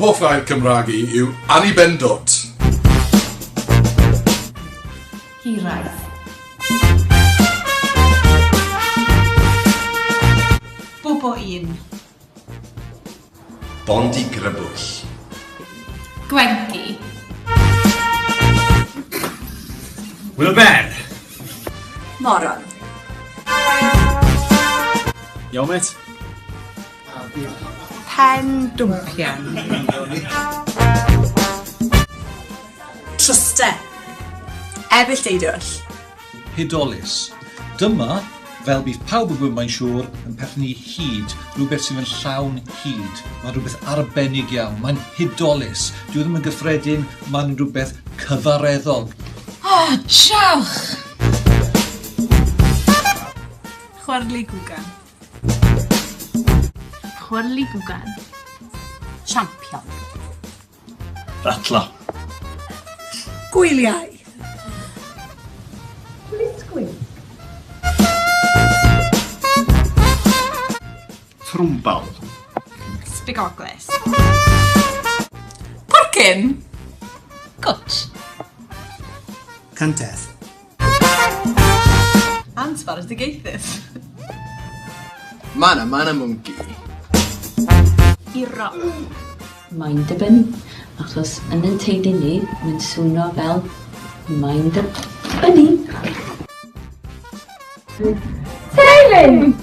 hoff air Cymraeg i yw anibendot. Hiraeth. Bobo un. Bondi grybwyll. Gwenci. Wilber! Moron. Iawn, mêt? Pen dwmpian. Tryste. Ebyll deudwll. Hudolus. Dyma, fel bydd pawb yn gwybod mae'n siŵr, yn perthyn i hud, rhywbeth sydd yn llawn hud. Mae'n rhywbeth arbennig iawn, mae'n hudolus. Dyw e ddim yn gyffredin, mae'n rhywbeth cyfareddol. O, jiawch! Chwyrli gwgan. Chwyrli gwgan. Champion. Ratlo. Gwyliau. Trwmbal. Sbigoglys. Porcyn. Cwtch. Cyntedd. Ansbaradigaethus. Mana mana mwnci. Iro. Mae'n dibynnu, achos yn ein teulu ni, mae'n swno fel mae'n dibynnu. Teulu!